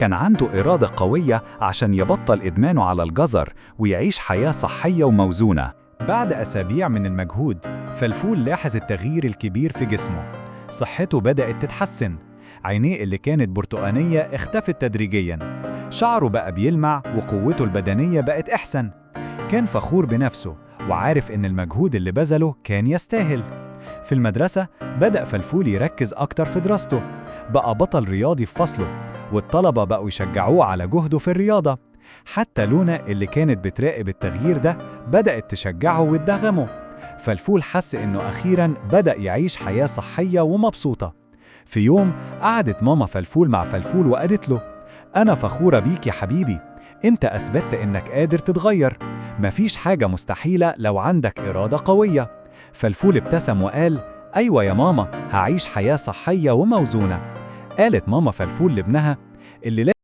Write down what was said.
كان عنده إرادة قوية عشان يبطل إدمانه على الجزر ويعيش حياة صحية وموزونة. بعد أسابيع من المجهود، فلفول لاحظ التغيير الكبير في جسمه. صحته بدأت تتحسن، عينيه اللي كانت برتقانية اختفت تدريجياً، شعره بقى بيلمع وقوته البدنية بقت أحسن. كان فخور بنفسه وعارف إن المجهود اللي بذله كان يستاهل. في المدرسة بدأ فلفول يركز أكتر في دراسته، بقى بطل رياضي في فصله، والطلبة بقوا يشجعوه على جهده في الرياضة. حتى لونا اللي كانت بتراقب التغيير ده بدأت تشجعه وتدغمه. فلفول حس إنه أخيراً بدأ يعيش حياة صحية ومبسوطة. في يوم قعدت ماما فلفول مع فلفول وقالت له: أنا فخورة بيك يا حبيبي، أنت أثبتت إنك قادر تتغير، مفيش حاجة مستحيلة لو عندك إرادة قوية. فلفول ابتسم وقال: أيوة يا ماما، هعيش حياة صحية وموزونة. قالت ماما فلفول لابنها اللي